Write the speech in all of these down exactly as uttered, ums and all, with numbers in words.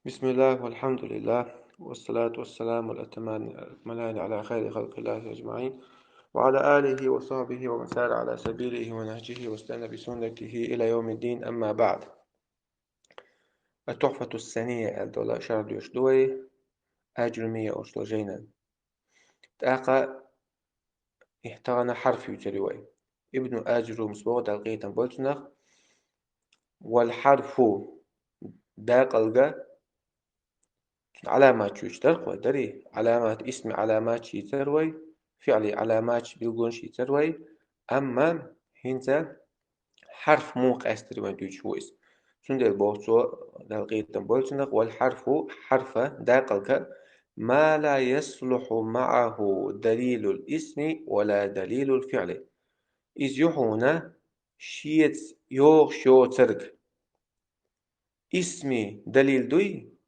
بسم الله والحمد لله والصلاة والسلام الأتمان الأكملان على خير خلق الله أجمعين وعلى آله وصحبه ومن سار على سبيله ونهجه واستنى بسنته إلى يوم الدين، أما بعد. التحفة السنية аьлла дола шархь дош ду вай Аджурумия оцу жайнан. ТӀаккха и тахана хьарф юьйцур ю вай. Ибну Аджурумас боху, Дала къинхетам бойла цунах: «Вал хьарфу», дакъалга, цуьнан Ӏаламат чуьйцуш дара-кх вай, дарий? Ӏаламат, исми Ӏаламат йийцар вай, фиӀли Ӏаламат, билгалонаш йийцар вай, амма хӀинца хьарф муха къаьстира вайн дуьйцуш ву иза. Цундела боху цо, Дала къинхетам бойла цунах: «Вал хьарфу», хьарфа, дакъалга, «ма ла яслухьу маӀаху далилул исми ва ла далилул фиӀли». Иза ю хьуна шеца йогӀуш йоцург. Исми далил дуй,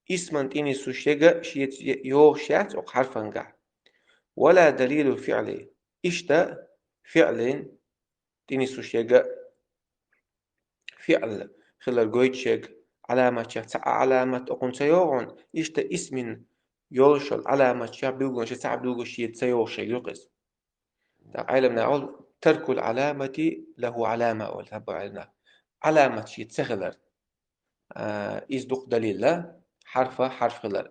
исман тӀе нисуш ерг а шеца йогӀуш яц оцу хьарфангахь. «Ва ла далилул фиӀли», иштта фиӀлин тӀе нисуш ерг а, фиӀл хилар гойтуш ерг Ӏаламатех цхьа а Ӏаламат окхунна ца йогӀу, иштта исмин йолуш йолу Ӏаламатех, билгалонех цхьа а билгало шеца ца йогӀуш ерг ю-кх иза. ТӀаккха Ӏеламнаха олу: «Таркул Ӏаламати лаху Ӏалама», олу хӀабба Ӏеламнаха. Ӏаламат шеца ца хилар, а, иза ду-кх далил, хьарфа хьарф хилар.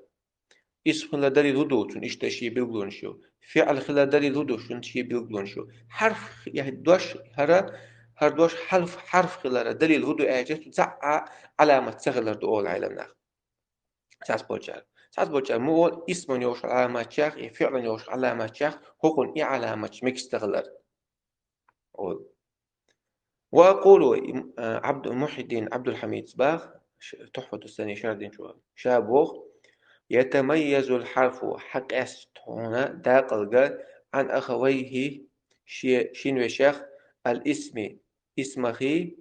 Исм хилар далил хӀун ду? Цуьнан иштта шен билгалонаш ю. ФиӀл хилар далил хӀун ду? Цуьнан шен билгалонаш ю. Хьарф, я дош, хӀара, хӀара дош хьарф, хьарф хилар далил хӀун ду аьлча, цу цхьа а Ӏаламат ца хилар ду олу Ӏеламнаха. Цхьаболчара. Цхьаболчара ма олу, исман йолуш Ӏаламатех, я фиӀлан йолуш Ӏаламатех, хӀокхунна и Ӏаламаташ мегаш ца хилар олу. Ва акъулу, им-, а, Абду-, Мухьиддин Абдулхьамидас боху, ш-, Тухьфату Сани шархь динчо, ша боху: «Ятамайязул хьарфу», хьакъаьста хьуна дакъалга, «Ӏан ахавайхи», шен шина вешех, «ал-исми», исмахи,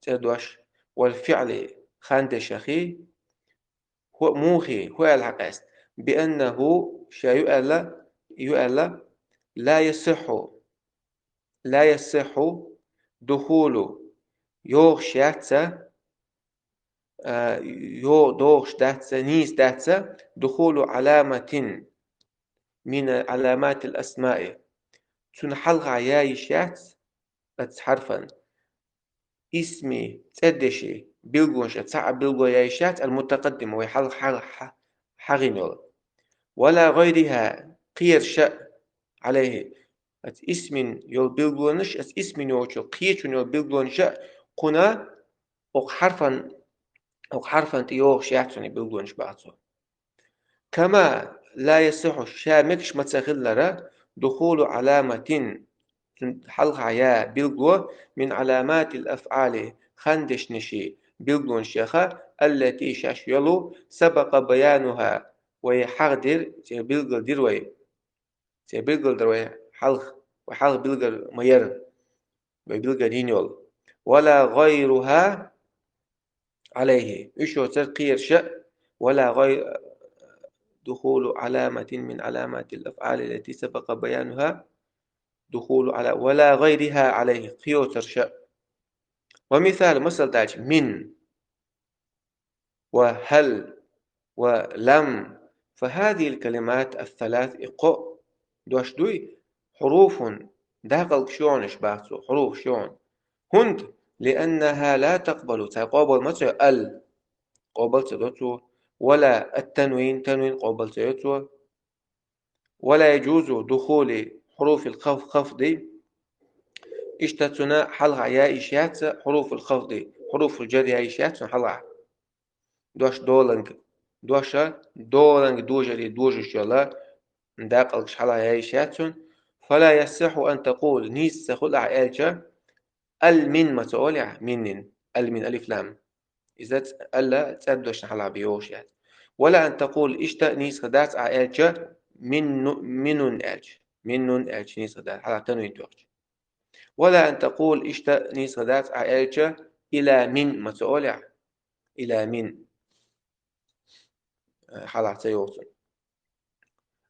цӀердош, «вал фиӀли», хандешахи, хӀу-, мухи, хӀу аьлла хьакъаьста? «Би аннаху», ша ю аьлла, ю аьлла, «ла ясихьу», «ла ясихьу духулу», йогӀуш яц, а, йо-, догӀуш дац, нийса дац, «духулу Ӏаламатин мин Ӏаламатил асмаи», цунна хьалха яйиш яц, оцу хьарфан, исми, цӀердеши, билгалонаш, цхьа а билгало яйиш яц, «ал-мутакъаддима», вай хьалха хьа-, хьа-, хьахийна йолу. «Ва ла гӀайриха», кхераш а, «Ӏалайхи», оцу исмин йолу билгалонаш, оцу исмин йолчу кхечун йолу билгалонаш а кхунна окху хьарфан, окху хьарфан тӀе йогӀуш яц цуьнан билгалонаш, боху цо. «Кама ла ясихьу», ша мегаш ма ца хиллара, «духулу Ӏаламатин», цунна хьалха я билгало, «мин Ӏаламатил афӀали», хандешнаши билгалонашеха, «аллати», шаьш йолу, «сабакъа баянуха», вай хьахадира, церан билгалдира вай. Церан билгалдира вай хьалха, вай хьалха билгар ма яра, вай билгар йина йолу. «Ва ла гӀайруха Ӏалайхи». Уьш йоцура кхераш а, «ва ла гӀай-, духулу Ӏаламатин мин Ӏаламатил афӀали лати сабакъа баянуха, духулу Ӏала, ва ла гӀайриха Ӏалайхи», кхин йоцура а. Ва мисал, масал даьлча, «мин», ва «хӀал», ва «лам», «фа хӀазихил калимат ас-салас», и кхо дош дуй, «хьуруфун», дакъалгаш ю хьуна уьш, боху цо, «хьуруфаш ю хьуна». ХӀунда? «Лианнаха ла такъбалу», цара къобал ма ца йо, «ал», къобал ца до цо, «ва ла ат-танвин», танвин къобал ца йо цо. «Ва ла яжузу духули хьуруфил хав-, хафди». Иштта цунна хьалха яйиш яц, «хьуруфул хафди», «хьуруфул жарр» яйиш яц цунна хьалха. Дош доланга, доша доланга дожале дожуш йолу дакъалгаш хьалха яйиш яц цунна. «Фа ла ясихьу ан такъул», нийса ца хуьлу ахь аьлча, «ал-мин» ма ца олу ахь, «миннин», «ал-мин», алиф-лам. Иза ц-, «ал» цӀердошна хьалха бен йогӀуш яц. «Ва ла ан такъул», иштта нийса хир дац ахь аьлча, «минну-, минун» аьлча, «миннун» аьлча нийса хир дац, хьалха танвин тоьхча. «Ва ла ан такъул», иштта нийса хир дац ахь аьлча, «ила мин» ма ца олу ахь, «ила мин». Хьалха ца йогӀу цунна.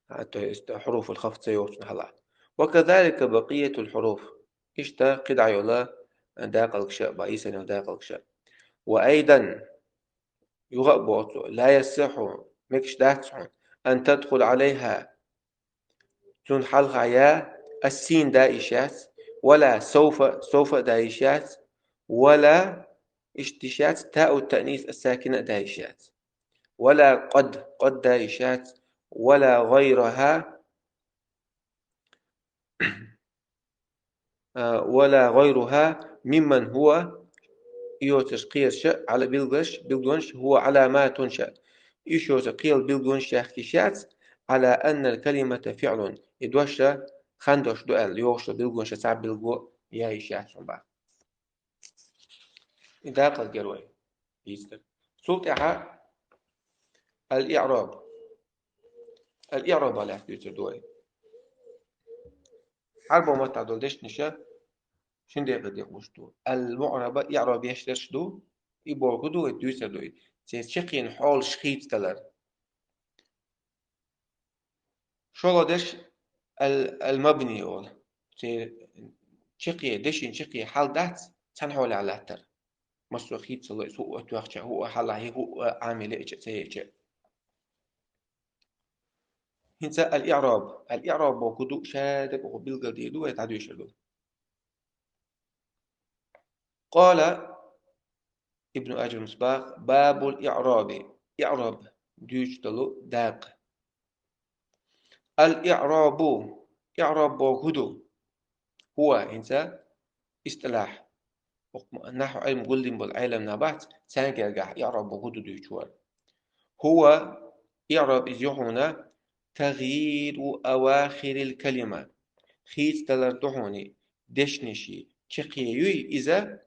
А, то есть, хьуруфул хафд ца йогӀу цунна хьалха. «Ва казалика бакъиятул хьуруф». Иштта кхидӀа йолу дакъалгаш а, бакъ йисина йолу дакъалгаш а. «Ва айдан», юха а боху цо, لا يصح, мегаш дац хьуна, أن تدخل عليها, цунна хьалха я السين да йиш яц, ولا سوف, سوف а да йиш яц, ولا, иштта йиш яц, تاء التأنيث الساكنة а да йиш яц, ولا قد, قد да йиш яц, ولا غيرها, а, ولا غيرها ممن هو, и йоцурш кхераш, على, билгалш, билгалонаш, هو علامات, уьш йоцурш кхел, билгалонаш яхка йиш яц, على أن الكلمة فعل, и дош хан дош ду аьлла, йогӀуш йолу билгалонаш цхьа билгало ян йиш яц хьуна боху. И дакъа герой. Дийцар. Цул тӀаьхьа الإعراب. الإعراب лаьцна дуьйцур ду вай. Хьарбо маттахь долу дешнаш шин декъе декъалуш ду. المعربة, إعراب еш дерш ду. И боху ду вай, дуьйцур ду и. Церан чаккхенан хьолаш хийцадалар. ШолгӀа дерш ал-, المبني олу. Церан чаккхе, дешнийн чаккхе хьал дац, цхьана хьолехь латтар. Массо а хийцало, хӀуъа тоьхча, хӀуъа хьалахьа, хӀуъа Ӏамал йича, ца йича. ХӀинца الإعراب. الإعراب боху ду, ша дагахь билгалдийр ду, вай дӀадоьшур ду. قال ابن أجر المصباح: باب الإعراب. إعراب дуьйцуш долу дакъа. الإعراب. إعراب боху ду. هو, хӀинца, истилахь. Нахьу Ӏилма гулдина болу Ӏеламнах бац, цаьрга гергахь إعراب боху ду дуьйцуш вара. هو, إعراب иза ю хьуна, تغيير أواخر الكلمة. Хийцадалар ду хьуна дешнийн чаккхе юй иза,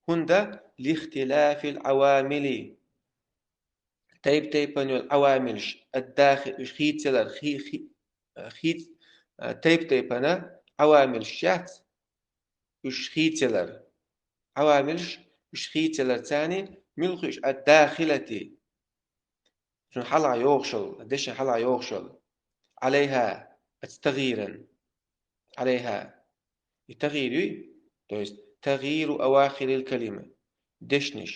хӀунда, لاختلاف العوامل. Тайп-тайпана йолу Ӏавамилш, الداخل, уьш хийцадалар, хи-, хи-, хийц-, а, тайп-тайпана Ӏавамилш яц, уьш хийцадалар. Ӏавамилш, уьш хийцадалар царна, муьлхха уьш, الداخلة, цунна хьалха йогӀуш йолу, дешан хьалха йогӀуш йолу. عليها, аца тагӀийран. عليها. И тагӀийр юй, то есть تغيير أواخر الكلمة. Дешнаш,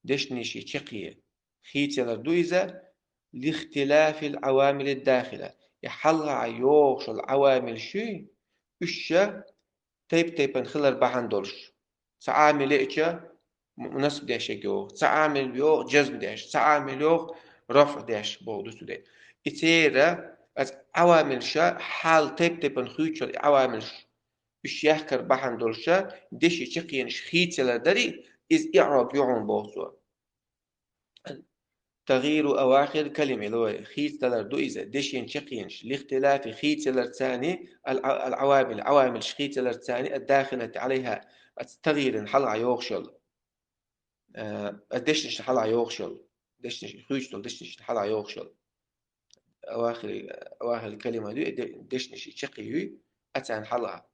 дешнийн чаккхе хийцадалар ду иза, لاختلاف العوامل الداخلة. И хьалха йогӀуш йолу Ӏавамилш юй, уьш ша тайп-тайпана хилар бахьана долуш. Цхьа Ӏамал йича, м-, насб деш йогӀу, цхьа Ӏамал йогӀу, джазм деш, цхьа Ӏамал йогӀу, рафӀ деш боху ду цу де. И церан, аца Ӏавамилш, хьал тайп-тайпана хуьйцуш йолу и Ӏавамилш, уьш яхкар бахьана долуш, дешнийн чаккхенаш хийцадалар дарий, иза إعراب ю хьуна боху цо. تغيير أواخر الكلمة, лой, хийцадалар ду иза, дешнийн чаккхенаш, لاختلاف, хийцадалар царна, الع-, العوامل, Ӏавамилш хийцадалар царна, الداخلة عليها, аца тагӀийран хьалха йогӀуш йолу. Э, дешнашна хьалха йогӀуш йолу. Дешнаш, хуьйцуш долу дешнашна хьалха йогӀуш йолу. أواخر, أواخر الكلمة ду, де-, дешнийн чаккхе юй, а царна хьалха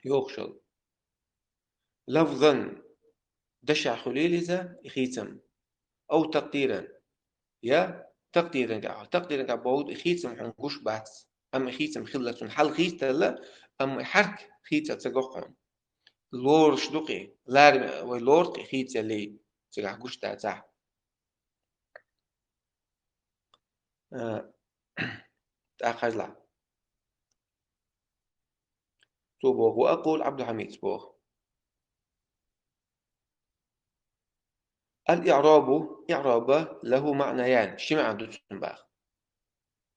йогӀуш йолу. لفظا, дешахь хуьлийла иза, и хийцам. أو تقديرا. Я такъдиран гахь. Такъдиран гахь боху, и хийцам хьуна гуш бац. Амма и хийцам хилла цунна хьал хийцадалла, амма и хьарк хийцадала ца го хьуна. Лоруш ду кхин, лараме вай лору кхин хийцаллий, цигахь гуш дацахь. А, тӀаккха хьажал. Цо боху, وأقول, Ӏабдулхьамида боху. الإعراب, إعراب, له معنيان, ши маьӀна ду цуьнан боху.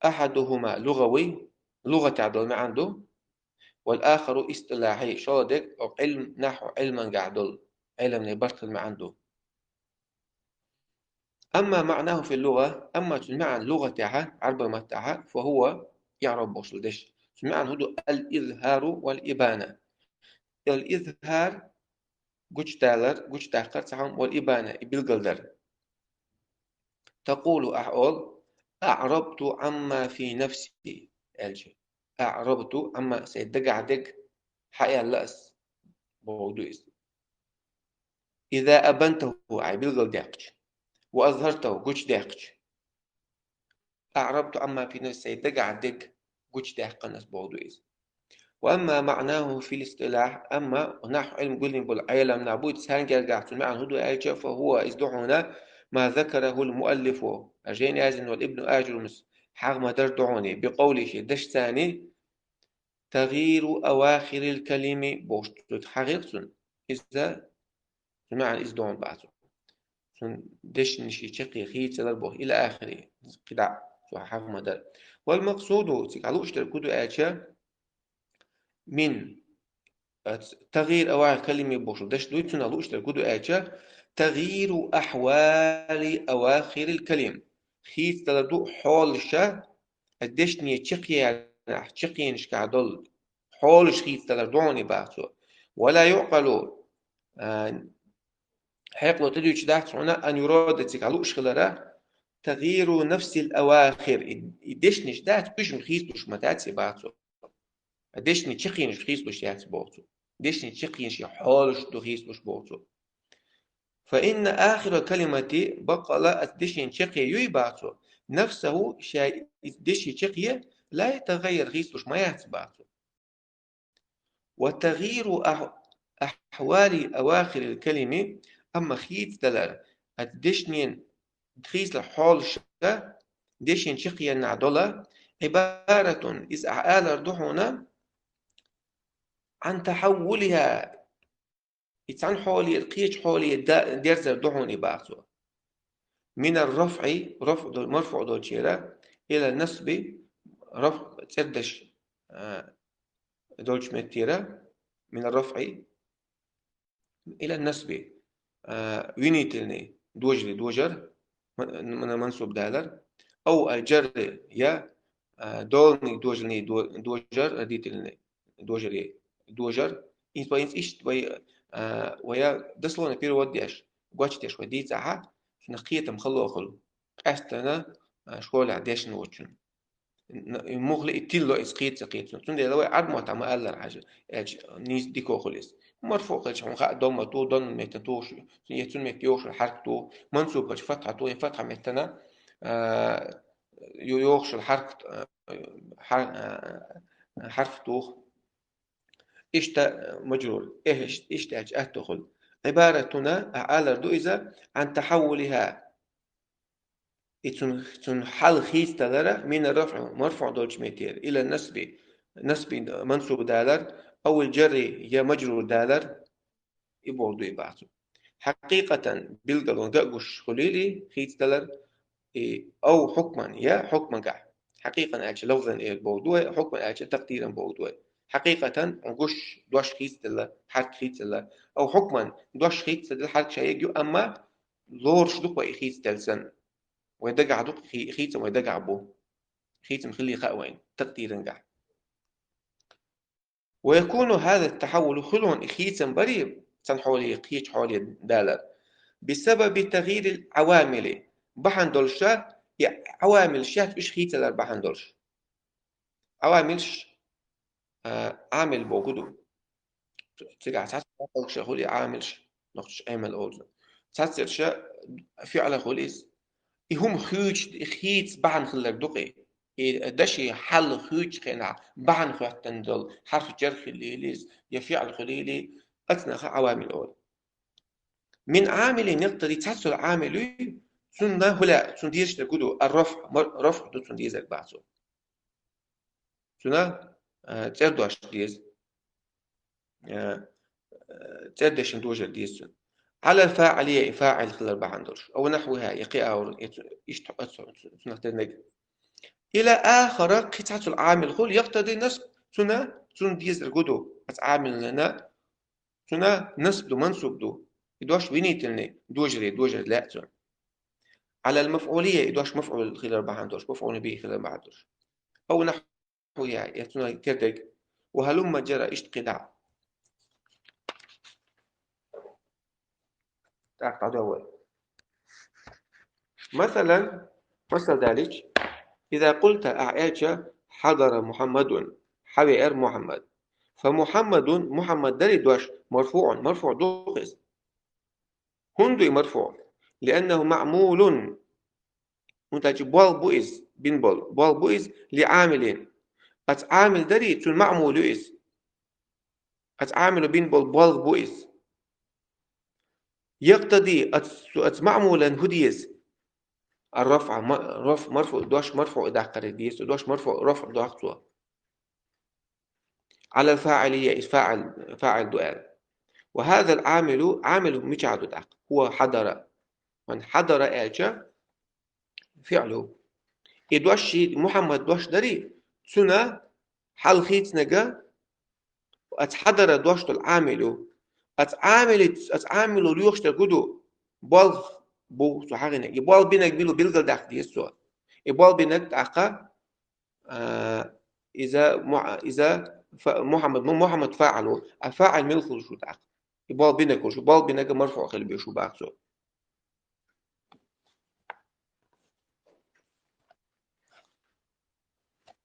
أحدهما لغوي, лугӀатехь долу маьӀна ду, والآخر اصطلاحي, шолгӀа дерг Ӏилм-, нахьу Ӏилмангахь долу, Ӏеламнийн барт хилла маьӀна ду. أما معناه في اللغة, амма цуьнан маьӀна лугӀатехь, Ӏарбойн маттахь, فهو, إعراب бохуш долу дешан, цуьнан маьӀна хӀун ду: الإظهار والإبانة. الإظهار, гучудалар, гучудаккхар цхьа хӀума, والإبانة, и билгалдар. تقول, ахь олу: أعربت عما في نفسي, аьлча. أعربت عما, сайн дагахь дерг хьааьлла ас, боху ду иза. إذا أبنته, ахь билгалдаьккхича, وأظهرته, гучудаьккхича. أعربت عما في نفسي, сайн дагахь дерг гучудаьккхина ас, боху ду иза. وأما معناه في الاصطلاح, амма нахьу Ӏилма гулдина болу Ӏеламнах буй, царна гергахь цуьнан маьӀна хӀун ду аьлча, فهو, иза ду хьуна, ما ذكره المؤلف, а жен язйина волу Ибн Ажурумас хьагӀ ма-дарра ду хьуна, بقوله, шен дешца, تغيير أواخر الكلم бохуш, цо хьагӀ хьаьгира цунна. Иза, цуьнан маьӀна иза ду хьуна боху цо. Цуьнан дешнийн чаккхе хийцадалар боху, إلى آخره, кхидӀа цо хьагӀ ма-дарра. والمقصود, цига хьан лууш дерг хӀун ду аьлча, من, تغيير أواخر الكلم бохуш дешна дуй, цунах лууш дерг хӀун ду аьлча, تغيير أحوال أواخر الكلم. Хийцадалар ду хьолаша, дешнийн чаккхенашкахь долу хьолаш хийцадалар ду хьуна боху цо. ولا يعقل, а, хьекъало тӀедуьйцуш дац хьуна, أن يراد, цига хьан лууш хилара, تغيير نفس الأواخر. И, и дешнаш дац, уьш-м хийцалуш ма дац боху цо. Дешнийн чаккхенаш хийцалуш яц боху цо. Дешнийн чаккхенаш хьолаш ду хийцалуш боху цо. فإن آخر الكلمة, баккъала а дешнийн чаккхе юй боху цо, نفسه, шен и дешнийн чаккхе, لا يتغير, хийцалуш ма яц боху цо. وتغيير أح-, أحوال أواخر الكلم, амма хийцадалар, а дешнийн хийцалуш хьолаша, дешнийн чаккхенашкахь долу, عبارة, иза ахь алар ду хьуна, عن تحولها, и цхьана хьолера кхечу хьоле да-, дерзар ду хьуна боху цо. من الرفع, рафӀ до-, марфуӀ долчуьра, إلى النصب, рафӀ цӀердеш, а, долчу меттера, من الرفع إلى النصب, а, винительный, дожаре дожар, ма-, ма-, мансуб далар, أو الجر, я, а, доланиг дожарный до-, дожар, родительный, дожаре дожар. Ис-, вай ис-, иштта вай, а, вай дословно перевод деш, гочдеш вай дийцахь, цунах кхетам хало хуьлу. Къаьсттина, а, школехь дешна волчун. Н-, и муххале и тилла иза кхета ца кхета. Цундела вай Ӏад мотт ма-аллара хьажа, аьлча нийса дика хуьлу иза. МарфуӀ хилча хьуна хаьа, домма туху, донна меттана тухуш, я цуьнан метта йогӀуш йолу хьаракат туху, мансуб хилча фатхьа туху, я фатхьа меттана, а, йо-, йогӀуш йолу хьаракат, а, хьар-, а, хьарф туху. Иштта, а, мажрур. Эхь, иш-, иштта аьлча атта хуьлу. عبارة, а, алар ду иза, عن تحولها. И цун, цун хьал хийцадалара, من الرفع, марфуӀ долчу метера, إلى النصب, насб, мансуб далар, أو الجر, я мажрур далар, и бохург ду и боху цо. حقيقة, билггал вайна ган гуш хуьлийла хийцадалар, и, أو حكما, я хьукмангахь. حقيقة аьлча лафзан эр бохург ду вай, حكما аьлча такъдиран бохург ду вай. حقيقة, хьуна гуш дош хийцаделла, хьаракат хийцаделла. أو حكما, дош хийцаделла, хьаракат ша ерг ю, амма лоруш ду-кх вай и хийцаделла санна. Вай дагахь ду-кх хи-, хийцам вай дагахь бу. Хийцам хилий хаьа вайна, такъдирангахь. ويكون هذا التحول, хуьлу хьуна и хийцам барий, цхьана хьоле кхечу хьоле далар, بسبب تغيير العوامل, бахьана долуш, и Ӏавамилаш яц уьш хийцалар бахьана долуш. Ӏавамилаш, а, Ӏамил бохург ду. Цигахь цхьацца баккхалгаш хуьлу и Ӏамилаш, нохчаша Ӏемал олу. Цхьацца ерш фиӀла хуьлу иза. И хӀума хуьйцуш, и хийца бахьана хилларг ду-кх и. И даши хьал хуьйцучу хенахь бахьана хӀоьттина долу хьарф-джар хилийла иза, я фиӀл хилийла, оцунах Ӏавамил олу. من عامل يقتضي, цхьацца йолу Ӏамил юй, цунна хӀула, цунна дезаш дерг хӀун ду, الرفع, ма-, рафӀ ду цунна дезарг боху цо. Цунна, а, цӀердош деза. А, а, цӀердешна дожар деза цунна. على الفاعلية, и фаӀил хилар бахьана долуш. أو نحوها, я кхин а, я цу-, иштта, цу-, цу-, цунах дерг. إلى آخر, кхин цхьацца йолу Ӏамил хуьлу, يقتضي النصب, цунна, цунна дезарг хӀун ду, оцу Ӏамилна, цунна насб ду, мансуб ду. И дош винительный, дожаре дожар лаьа цунна. على المفعولية, и дош мафӀул хилар бахьана долуш, мафӀулун бихӀи хилар бахьана долуш. أو نحوها, я цунах тера дерг. وهلم جرا, иштта кхидӀа. ТӀаккха дӀадовла. مثلا, масал далийча, إذا قلت, ахь аьлча, حضر محمد, хьавеара Мухьаммад. فمحمد, Мухьаммад дарий дош, مرفوع, марфуӀ ду-кх иза. ХӀунда ду и марфуӀ? لأنه معمول, хӀунда аьлча болх бу иза, бина болу, болх бу иза, لعامل. Оцу Ӏамил дарий, цуьнан маӀмул ю иза. Оцу Ӏамило бина болу болх бу иза. يقتضي, аца, аца маӀмулан хӀу деза? الرفع, ма-, рафӀ марфуӀ, дош марфуӀ даккхар деза, дош марфуӀ рафӀ дохку цо. على الفاعلية, иза фаӀил, фаӀил ду аьлла. وهذا العامل, Ӏамил мичахь ду тӀаккха? هو حضر. Вайн حضر аьлча, фиӀлу. И дош ши, Мухьаммад дош дарий, цуьнан хьал хийцинарг, аца хьадара дош долу Ӏамил ю. Аца Ӏамили, аца Ӏамило лоьхуш дерг хӀу ду? Болх бу цо хьахийнарг. И болх бинарг мила ву билгалдаккха деза цо. И болх бинарг тӀаккха, а, иза Му-, иза фа-, Мухьаммад, Му-, Мухьаммад фаӀил ву, а фаӀил мила хуьлуш ву тӀаккха? И болх бинарг хуьлуш ву, болх бинарг марфуӀ хила безаш ву боху цо.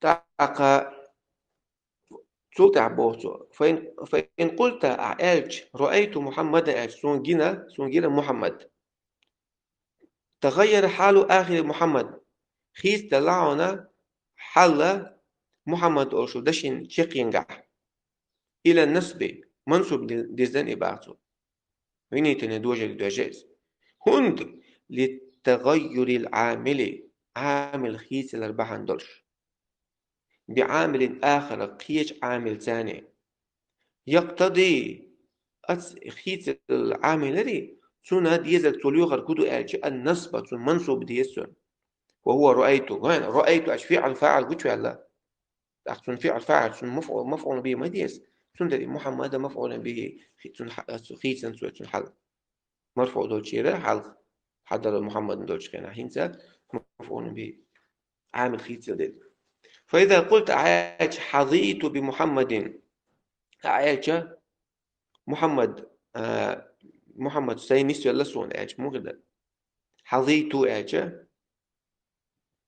ТӀаккха цул тӀаьхьа боху цо: «فإن, فإن قلت», ахь аьлча, «رأيت محمدا», аьлча, суна гина, суна гина Мухьаммад. «تغير حال آخر محمد», хийцаделла хьуна хьал Мухьаммад олуш долу дашин чекхъянгахь. «إلى النصب», мансуб ди-, диздан и боху цо. Винитане дожале доьжна иза. ХӀунда? «لتغير العامل», Ӏамил хийцалар бахьана долуш. «بعامل آخر», кхечу Ӏамилца. «يقتضي», аца хийцалла Ӏамилари, цунна дезарг цо лоьхург хӀу ду аьлча, «النصب», цунна мансуб деза цунна. «وهو رأيت». Вайн, «رأيت» аьлча фиӀл фаӀил гучуваьлла. ТӀаккха цунна фиӀл фаӀил, цунна маф-, мафӀулун бихӀи ма деза. Цундела Мухьаммада мафӀулун бихӀи, хи-, цунна хьа-, аца хийцина цо цунна хьал. МарфуӀ долчуьра хьалха, хьадара Мухьаммадна долчу хенахь, хӀинца мафӀулун бихӀи, Ӏамил хийцалла дерг. «فإذا قلت», ахь аьлча, «حظيت بمحمد», ахь аьлча, Мухьаммад, а, Мухьаммад сайн нисвелла суна аьлча, муха ду? «حظيت» аьлча,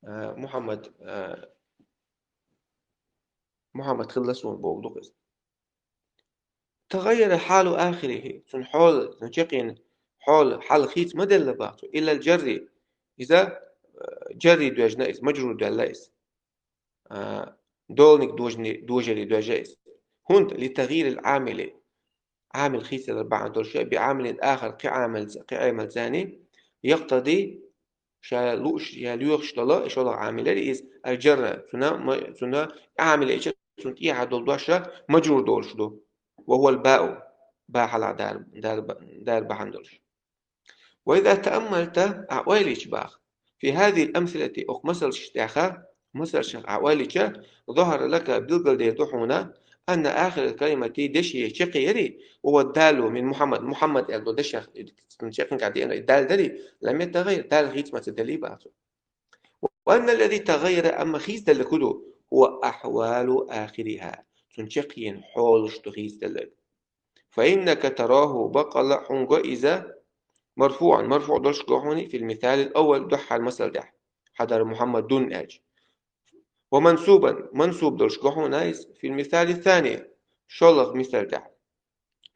а, Мухьаммад, а, Мухьаммад хилла суна бохург ду-кх иза. «تغير حال آخره», цуьнан хьол, цуьнан чекхъян хьол, хьал хийца ма делла боху цо. «إلى الجر», иза, э, джарри доьжна иза, маджрур даьлла иза. А, доланиг дожани-, дожале доьжна иза. ХӀунда? «لتغيير العامل», Ӏамил хийцалар бахьана долуш, «بعامل آخر», кхин Ӏамилца, кхин Ӏамилца, «يقتضي», ша лууш, ша лоьхуш долу, и шолгӀа Ӏамил яра иза, «الجر», цунна ма-, цунна Ӏамил яйча, цунна тӀехьа долу дош маджрур долуш ду. «وهو الباء», ба хьалха дар, дар, дар бахьана долуш. «وإذا تأملت», ахь ойла йича боху, «في هذه الأمثلة», окху масалшна тӀехь, масалшна ахь ойла йича, «ظهر لك», билгалдер ду хьуна, «أن آخر الكلمة», дешан чаккхе яра, «هو الدال من محمد», Мухьаммад аьлла долу дешах, чаккхенга деана и дал дарий, «لم يتغير», дал хийца ма ца деллий боху цо. «وأن الذي تغير», амма хийцаделларг хӀу ду, «هو أحوال آخرها», цуьнан чаккхенан хьолаш ду хийцаделларг. «فإنك تراه», баккъалла хьуна го иза, «مرفوعا», марфуӀ долуш го хьуна, «في المثال الأول», дуьххьара масал тӀехь, «حضر محمد» аьлча. «ومنصوبا», мансуб долуш го хьуна иза, «في المثال الثاني», шолгӀа мисал тӀехь.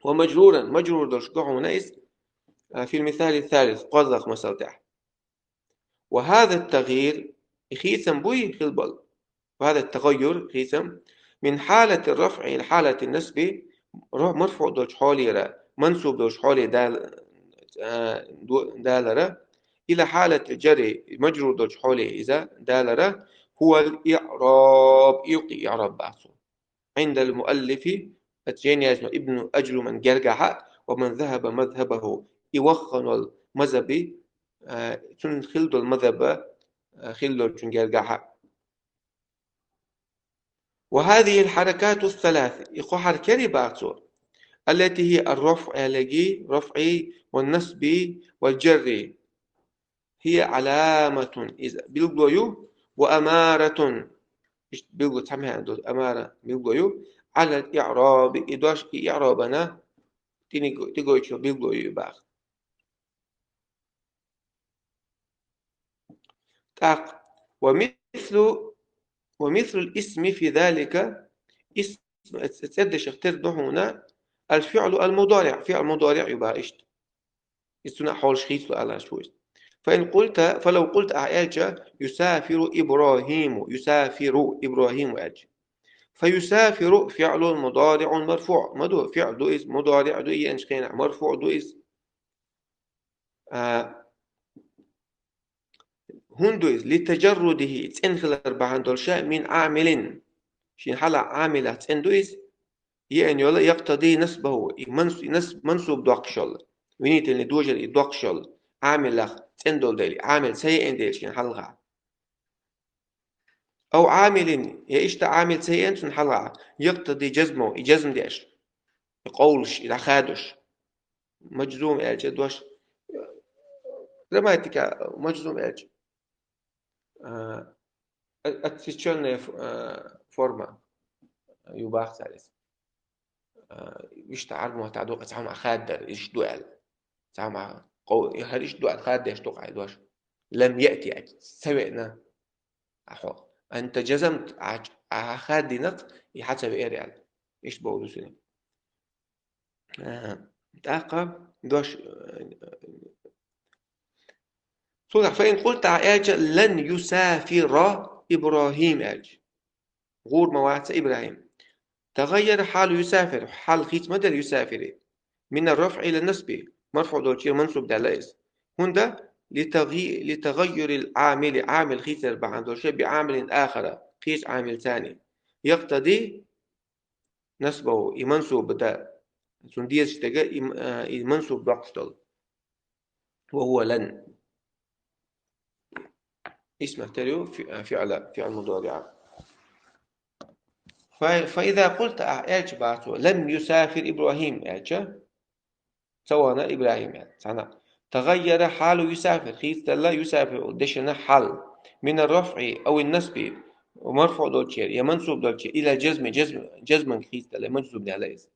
«ومجرورا», маджрур долуш го хьуна иза, а, «في المثال الثالث», кхозлагӀа масал тӀехь. «وهذا التغيير», и хийцам буй хила болу. «وهذا التغير», хийцам, «من حالة الرفع إلى حالة النصب», ро-, марфуӀ долчу хьолера, мансуб долчу хьоле дал-, а, ду-, далара, «إلى حالة الجر», маджрур долчу хьоле иза далара, «هو الإعراب», юкъ иӀраб боху цо. «عند المؤلف», оцу жайна яздинчу Ибн Аджруман гергахьа, «ومن ذهب مذهبه», и вахана волу мазхаби, а, цуьнан хила долу мазхаба, а, хила долчун гергахьа. «وهذه الحركات الثلاث», и кхо хьаракат яра боху цо, «التي هي الرفع», аьлларг, «рафӀи», «والنصب», «والجر». «هي علامة», иза билгало ю, «وأمارة», иштта билгало, цхьа маьӀна долу амара билгало ю, «على الإعراب», и дош, и иӀрабана тӀе-, тӀегойчу билгало ю боху. ТӀаккха, «ومثل، ومثل الاسم في ذلك», исм, цӀердешах тера ду хьуна, «الفعل المضارع», фиӀл мудариӀ ю боху иштта. Иза цунах хьолаш хийцало аларш ву иза. «فإن قلت», فلو قلت, ахь аьлча, «يسافر إبراهيم», «يسافر إبراهيم» аьлча. «فيسافر فعل مضارع مرفوع». Ма ду, фиӀл ду иза, мудариӀ ду, и еанчу хенахь марфуӀ ду иза. А, хӀунда ду иза? لتجرده, цӀена хилар бахьана долуш, من عامل, шен хьалха Ӏамилах цӀена ду иза, еана йолу, يقتضي نصبه, и манс-, и нас-, мансуб доккхуш йолу, винительный дожар и доккхуш йолу, Ӏамилах цӀена долу дела, Ӏамил ца еана дела шен хьалха. أو عامل, я иштта Ӏамил ца еана цунна хьалха, يقتضي جزمه, и жазм деш, и къовлуш, и дӀахадош. Мажзум аьлча дош. Грамматика мажзум аьлча. А, отсечённая ф-, а, форма ю бах цаьрца. А, иштта Ӏарбойн мотт ду-кх, цхьамма хаддар, иштта ду аьлла. Цхьамма къов-, хӀара иштта ду аьлла, хаддеш ду-кх хьайн дош. لم يأت аьлча, ца веана. Ахьо. أنت جزمت, ахьа, ахьа хаддина-кх, и хьан ца веара аьлла. Иштта бохург ду цуьнан. Аха. ТӀаккха дош, э, цул тӀаьхьа, فإن قلت, ахьа аьлча, لن يسافر إبراهيم аьлча, гӀур ма вац ИбрахӀим. تغير حال يسافر, хьал хийца ма дара يسافر. من الرفع إلى النصب, марфуӀ долчуьра мансуб даьлла иза. ХӀунда? لتغي-, لتغير العامل, Ӏамил хийцар бахьана долуш, بعامل آخر, кхечу Ӏамилца. يقتضي نصبه, и мансуб дан, цунна дезаш дерг, и, а, и мансуб доккхуш долу. وهو لن. Исмах тера ю фи-, а, фиӀла, фиӀл мудориӀа. Фа-, فإذا قلت, ахьа аьлча бах цо, لم يسافر إبراهيم аьлча, ца веана ИбрахӀим аьлла, цхьаьна. تغير حال يسافر, хийцаделла يسافر дешан хьал. من الرفع أو النصب, марфуӀ долчуьра, я мансуб долчуьра, إلى الجزم, жазм-, жазманга хийцаделла, мажзум даьлла иза.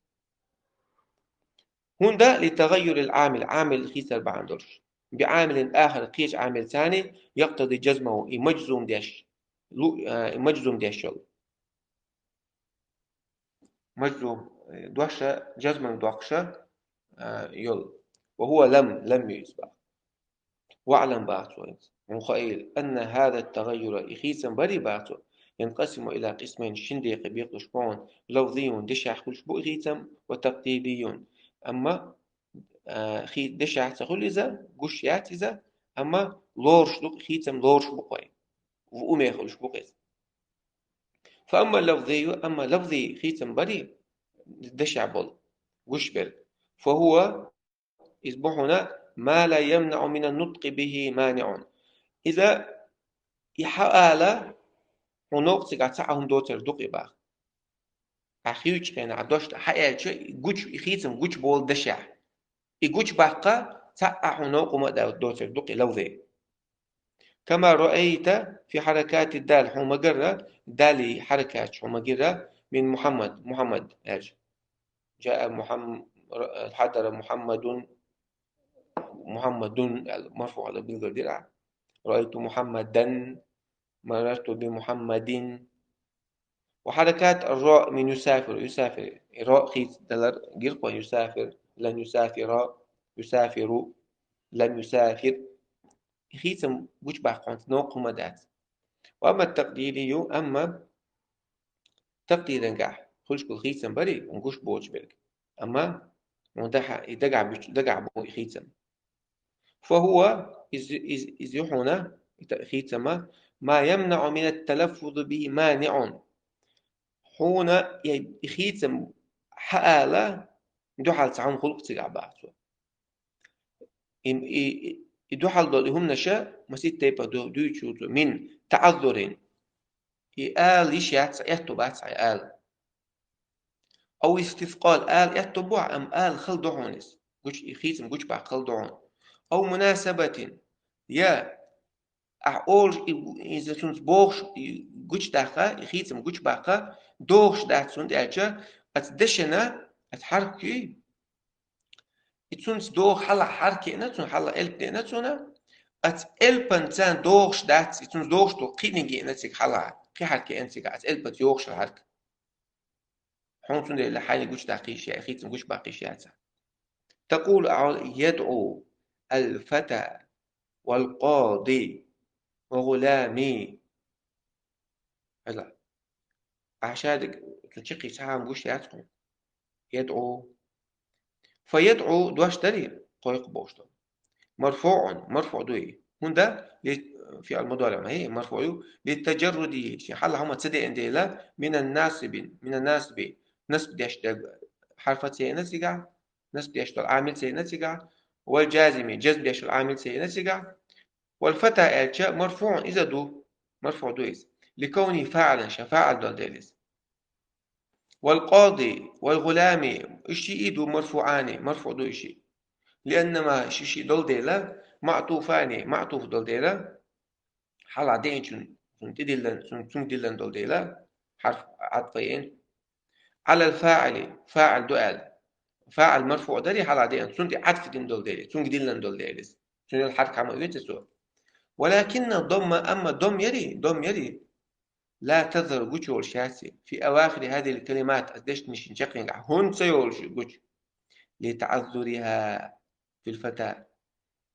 ХӀунда? لتغير العامل, Ӏамил хийцар бахьана долуш. بعامل آخر, кхечу Ӏамилца, يقتضي جزمه, и мажзум деш, лу-, а, и мажзум деш йолу. Мажзум, э, дош, жазманга доккхуш, а, йолу. وهو لم, لم ю иза бах. واعلم, бах цо, хьуна хаийла, أن هذا التغير, и хийцам барий, бах цо, ينقسم إلى قسمين, шина декъе бекъалуш бу хьуна, لفظي, дешехь хуьлуш бу и хийцам, وتقديري, амма, а, хи-, дешехь ца хуьлу иза, гуш яц иза, амма лоруш ду, хийцам лоруш бу-кх вайн. Ву уме хуьлуш бу-кх иза. فأما اللفظي, амма лафзи хийцам барий, дешехь болу, гуш берг. فهو, иза бу хьуна, ما لا يمنع من النطق به مانع. Иза, и хьан ала, хьуна новкъа цигахь цхьа а хӀума доцург ду-кх и бах. Ахьа хиъчу хенахь, ахьа дош хьан аьлча, и гуч, и хийцам гучуболу дешехь. И гучубаккха цхьа а хьуна новкъа хӀума а доцург ду-кх и лафзи. كما رأيت في حركات الدال, хьуна ма-гарра, дали хьаракаташ хьуна ма-гира, من محمد, Мухьаммад аьлча. جاء محم-, حضر محمد, محمد аьлла, марфуӀ аьлла билгал дира ахьа. رأيت محمدا, مررت بمحمد. وحركات الراء من يسافر, يسافر. Ро хийцадалар гира-кх вайн, يسافر, لن يسافر, يسافر, لم يسافر. И хийцам гучубаккха хьуна новкъа хӀума дац. وأما التقديري, амма такъдирангахь хуьлуш болу хийцам барий, хьуна гуш боцуш берг. Амма хьуна дахьа, и дагахь буьту, дагахь бу и хийцам. فهو, иза, иза, иза ю хьуна, и та-, хийцама, ما يمنع من التلفظ به مانع. Хьуна и, и хийцам хьан ала дуьхьал цхьа хӀума хуьлу-кх цигахь, бах цо. И, и, и дуьхьал долу и хӀуманаша масийтта тайпа ду-, дуьйцуш ю цо, من تعذر. И ала йиш яц, аьтту бац хьайн ала. أو استثقال, ала аьтту бу, амма ала хала ду хьуна иза. Гуч, и хийцам гучубаккха хала ду хьуна. أو مناسبة, я ахьа олуш, и, иза цунца бохуш, и гучудаккха, и хийцам гучубаккха догӀуш дац, хӀунда аьлча оцу дешана, оцу хьаркхи, и цунца догӀу хьалха хьарак еана цунна, хьалха элп деана цунна, оцу элпанца догӀуш дац, и цунца догӀуш ду кхиъниг еана цига хьалха, кхин хьарак еана цига, оцу элпанца йогӀуш хьарак. Хьуна цундела хьайна гучудаккха йиш яц, хийцам гучубаккха йиш яц. تقول, يدعو الفتى والقاضي وغلامي. Хьажал. Ахьа шадерг цу чаккхе цхьа хӀума гуш яц хьуна. يدعو. فيدعو дош дарий, кхойкху бохуш ду. مرفوع, марфуӀ ду из. ХӀунда? Ли-, фиӀл мудориӀ ма хӀий, марфуӀ ю. لتجرده, ший хьал хӀама ца деана дела, من الناصب, من الناصب, насб деш дерг хьарф ца яьннай цигахь, насб деш дола Ӏамил ца яьннай цигахь, والجازم, жазм деш дола Ӏамил ца яьннай цигахь, والفتى аьлча, مرفوع, из а ду, марфуӀ ду из. لكونه فاعلا, ша фаӀил дола дела из. والقاضي والغلام, уж шиъ а ду مرفوعان, марфуӀ ду уж шиъ. لأنهما, уж шиъ дола дела, معطوفان, маӀтуф дола дела, хьалха деанчун, цунна тӀедиллина, цун-, цунга диллина дола дела, хьарф Ӏатф яьннай. على الفاعل, фаӀил ду аьлла. ФаӀил марфуӀ дарий хьалха деана, цунна тӀе Ӏатф дина дола дела, цунга диллина дола дела из. Цунна йола хьарка хӀама оьцу цо. ولكن الضم, амма дамма ярий, дамма ярий, لا تظهر, гучайолаш яц из, في أواخر هذه الكلمات, оцу дешнашна чаккхенгахь хӀунда ца йолуш гуча? لتعذرها في الفتى,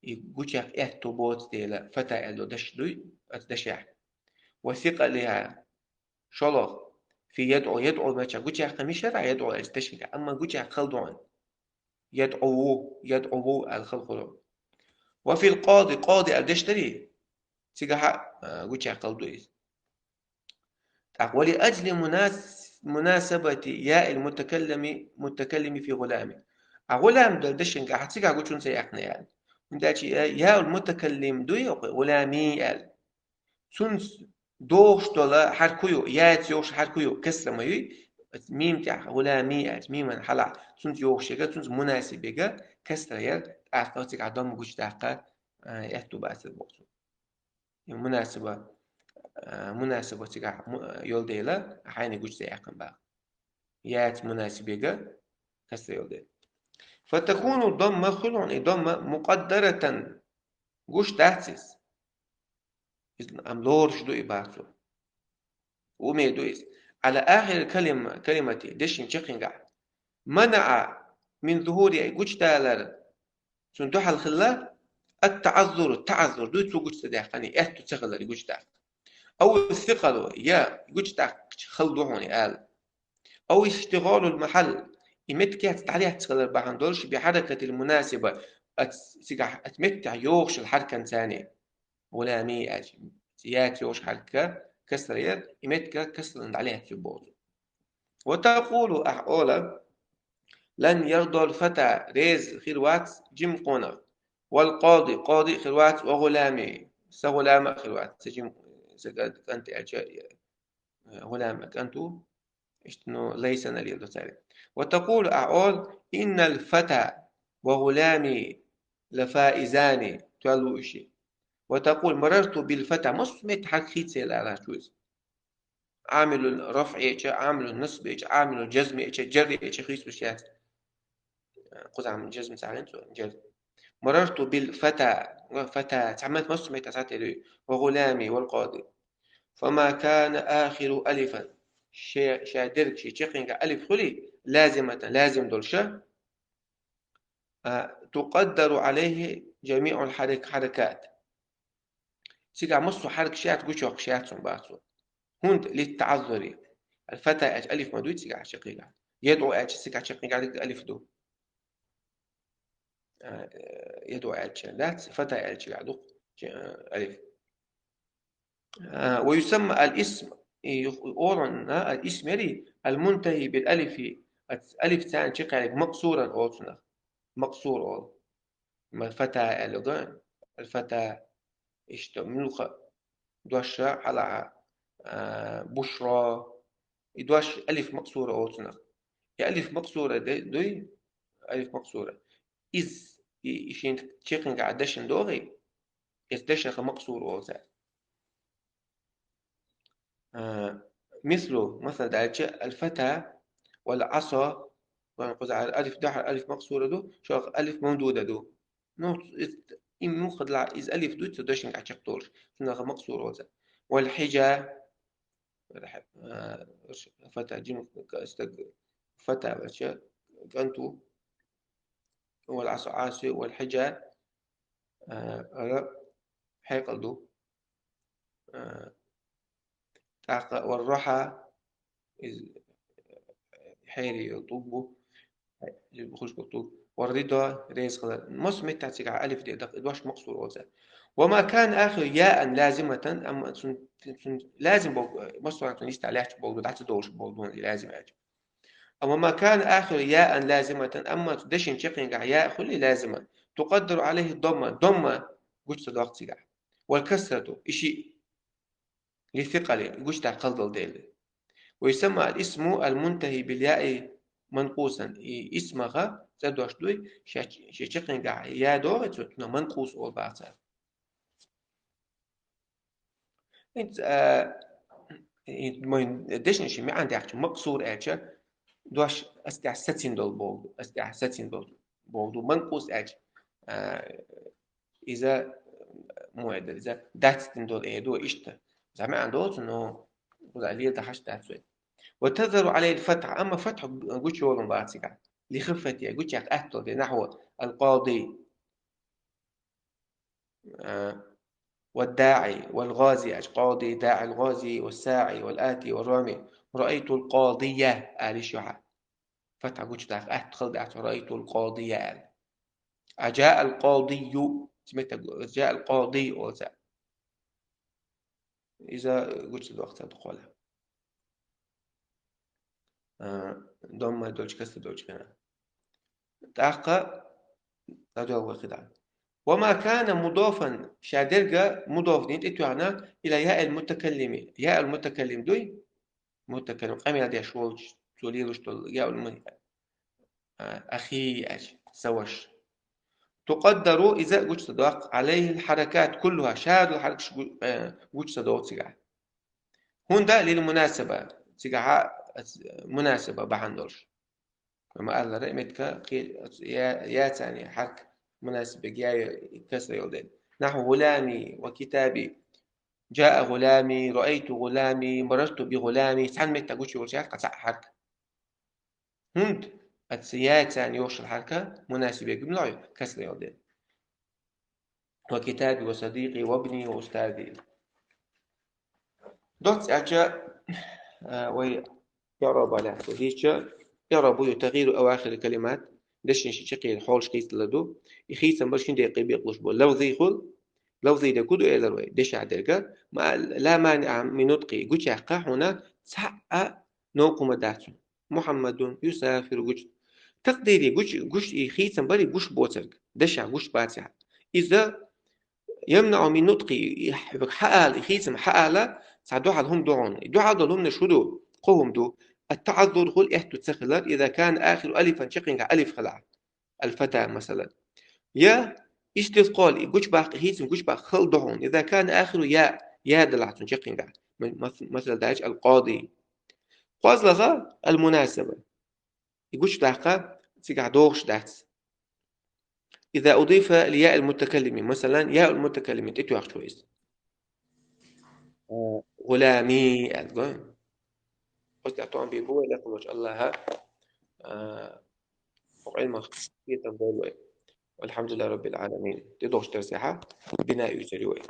и гучаяккха аьтту боцу дела, фата аьлла даш дуй оцу дашехь. وثقلها, шолгӀа, في يدعو, يدعو мача гучаяккха мишара, يدعو аьлча дашехь, амма гучаяккха хала ду хьуна. يدعو, يدعو аьлла хала хуьлу. وفي القاضي, къади аьлла деш дарий, цигахь а, а, гучаяккха хала ду иза. ТӀаккха, ولأجل مناس-, مناسبة ياء المتكلم, المتكلم في غلام. А гӀулам долу дешнашкахь цигахь гуча хӀунда ца яьккхина аьлла. ХӀунда аьлча я-, яул мутакаллим дуй, гӀулами аьлла. Цуьнца догӀуш долу хьарка ю, яц йогӀуш хьарка ю, касра ма юй, мим тӀехь гӀулами аьлча, миман хьалахь, цуьнца йогӀуш ерг, цуьнца мунасиб ерг, касра яр, тӀаккха цигахь дамма гучадаккха, а, аьтту бацар боху цо. Мунасиба, а, мунасиба цигахь му-, йолу дела, хьайна гуча ца яьккхина боху. Яц мунасиб ерг, касра йолу дела. فتكون الضمة, хуьлу хьуна и дамма, مقدرة, гуш дац иза. Иза ам лоруш ду и боху цо. Уме ду иза. على آخر الكلمة, كلمة, дешнийн чаккхенгахь. منع من ظهورها, гучадалар цунна дуьхьал хилла, التعذر, таӀаззур ду, цо гуча ца даьккхина, аьтту ца хилар гучадаккха. أو الثقل, я гучадаккхача хала ду хьуна ала. أو اشتغال المحل, и меттигехь дӀалаьцна хилар бахьана долуш, بحركة المناسبة, оцу цигахь, оцу меттехь йогӀуш йолу хьарканца. ГӀулами аьлча, яц йогӀуш хьарка касра яр, и меттиг касрана дӀалаьцна ю боху. وتقول, ахь олу: لن يرضى الفتى, реза хир вац жима къонах. والقاضي, къади хир вац, وغلامي, сан гӀулам а хир вац, сан жима, сан кӀант аьлча, гӀулам кӀант ву, иштта, ну, лайсана лело цаьрга. وتقول, ахь олу: إن الفتى وغلامي لفائزان, тоьлла ву уьш. وتقول: مررت بالفتى, массо а метта хьарка хийцаелла ала чу иза. Ӏамилул рафӀ еча, Ӏамилул насб еча, Ӏамилул жазм еча, джар еча хийцалуш яц. Кхузахь жазм ца хилла цо, джар. مررت بالفتى, ва фата, цхьа мет массо а метта схьателла ю, وغلامي والقاضي. فما كان آخره ألفا. Ше-, ша дерг шен чаккхенгахь алиф хуьлий, لازمة, лазим долуш, а, تقدر عليه جميع الحرك-, حركات. Цигахь массо а хьаркаш яц, гучайоккхуш яц хьуна боху цо. ХӀунда? للتعذر. الفتى аьлча алиф ма дуй цигахь чаккхенгахь. يدعو аьлча цигахь чаккхенгахь дерг алиф ду. А, э, يدعو аьлча дац, فتى аьлча ду, э, алиф. А, ويسمى الاسم, и юх-, олу хьуна, а, الاسم ярий, المنتهي بالألف, ац-, алиф царна чаккхе, مقصورا олу цунах. Макъсур олу. Ма фата аьлла дан, аль-фата, иштта муьлхха дош хьалаха, а, бушро, и дош алиф макъсура олу цунах. И алиф макъсура де-, дуй, алиф макъсура. Из, и, и шен чекхинга дашна догӀий, иза дашах макъсур олу цара. А, мислу, масала, даьлча, аль-фата валь-Ӏаса, вайн кхуза алиф дахьа, алиф макъсура ду, шолгӀа алиф мамдуда ду. Ну, из, им мухадла, из алиф ду, цу дашинга чекхдолуш. Цунах макъсур оцу. Валь-хьижа, а, фата, жим, стаг, фата вача, кӀанту, валь-Ӏаса, Ӏаса, валь-хьижа, а, ара хьекъал ду. А, тӀаккха вар-рахьа, из хьери йолу тӀулг бу, хьери бу, хӀуш бу тӀулг. والرضا, реза хилар. Массо меттехь цигахь алиф де дакъа, и дош макъсур оцу. وما كان آخره ياء لازمة, амма цун, цун лазим болу, массо а цун йистехь лаьтташ болу, дӀа ца долуш болу, лазим аьлча. وما كان آخره ياء لازمة, амма цу дешан чаккхенгахь яа хуьлий лазима, تقدر عليه الضمة, домма гучу ца доккху цигахь. والكسرة, и шиъ, للثقل, гучу даккха хала долу дела. ويسمى الاسم المنتهي بالياء منقوصا. И исмаха цӀе дош дуй, шен, шен чаккхенгахь я догӀий цо, цунах манкъус олу баха цара. ХӀинца, а, и, майн дешнаш ши маьӀна даьккхича, макъсур аьлча, дош ас тӀехь сацийна долу боху, ас тӀехь сацийна долу боху ду, манкъус аьлча, а, иза, муэда, иза дацдина долу э ду, иштта. Иза маьӀна доцу, но кхуза лела дахьаш дац вай. وتظهر عليه الفتحة, амма фатхьа гучу йолун бац цигахь. لخفته, гучех атта долу де, نحو القاضي. А, والداعي والغازي, аьлча, قاضي, داعي, الغازي, والساعي, والآتي, والرامي. رأيت القاضي, аьлла йиш ю хьан. Фатхьа гучу даха, атта хала дац, رأيت القاضي аьлла. А جاء القاضي, цу меттехь جاء القاضي олу цара. Иза гучу ца доккху цара дукхахьолахь. А, домма долчу, касра долчу хенахь. ТӀаккха дӀадоьлху вай кхидӀа. وما كان مضافا, ша дерг мудоф дина тӀетоьхна, إلى ياء المتكلم. Яа ал-мутакаллим дуй? Мутакаллим къамел деш волчу, цо лелош долу яа ал-му-, а, ахи аьлча, сан ваша. تقدر, иза гучу ца доккху, عليه الحركات كلها, ша долу хьаракаш гу-, э, гучу ца доккху цигахь. ХӀунда? للمناسبة, цигахьа, э, мунасаба бахьана долуш. Ма-аллара, и меттиг кхе-, я-, яцарна хьарак мунасибег я, я касра йолу дела. نحو غلامي وكتابي. جاء غلامي، رأيت غلامي، مررت بغلامي. Цхьана меттиг гучу йолчу яц кхин цхьа хьарак. ХӀунда? Аса яцарна йолуш хьарак мунасибег ма лой, касра йолу дела. وكتابي وصديقي وابني وأستاذي. Доцца аьлча, а, вай иъраб лаьцна дийцича, иъраб ю تغيير أواخر الكلمات, дешнийн ши чаккхенан хьолаш хийцалур ду. И хийцам бар шин декъе бекъалуш бу. Лафзий хуьлу, лафзий дерг ду элира вай, дешахь дерг. МаӀа, لا مانع من نطقه, гучуяккха хьуна цхьа а новкъа хӀума дац. محمد يسافر гучу. تقديري гучу, гуш и хийцам барий гуш боцург, дешахь гуш бацахь. Иза يمنع من نطقه, и хьа-, хьаала, и хийцам хьаала, цхьа дуьхьал хӀума ду хьуна. И дуьхьал долу хӀуманаш хӀун ду? Кхо хӀума ду. التعذر хуьлу, аьтту ца хилар, إذا كان آخره ألفا, чаккхенгахь алиф хилахь. الفتى, масала. Я истискъол, и гучубаккха, и хийцам гучубаккха хала ду хьуна. إذا كان آخره ياء, я далахь цуьнан чаккхенгахь. Ма-, мас-, масала, даьлча القاضي. КхозлагӀа المناسبة. И гучудаккха цигахь догӀуш дац. إذا أضيف لياء المتكلم, масала, яа ал-мутакаллим тӀетоьхча вай иза. Э, гӀулами аьлла гой. Оцу тӀехь тӀом бийр бу вай лекха волчу АллахӀа, э, хӀокху Ӏилмах кхетам бойла вай. والحمد لله رب العالمين. ТӀедогӀучу дарсехь бина юьйцур ю вай.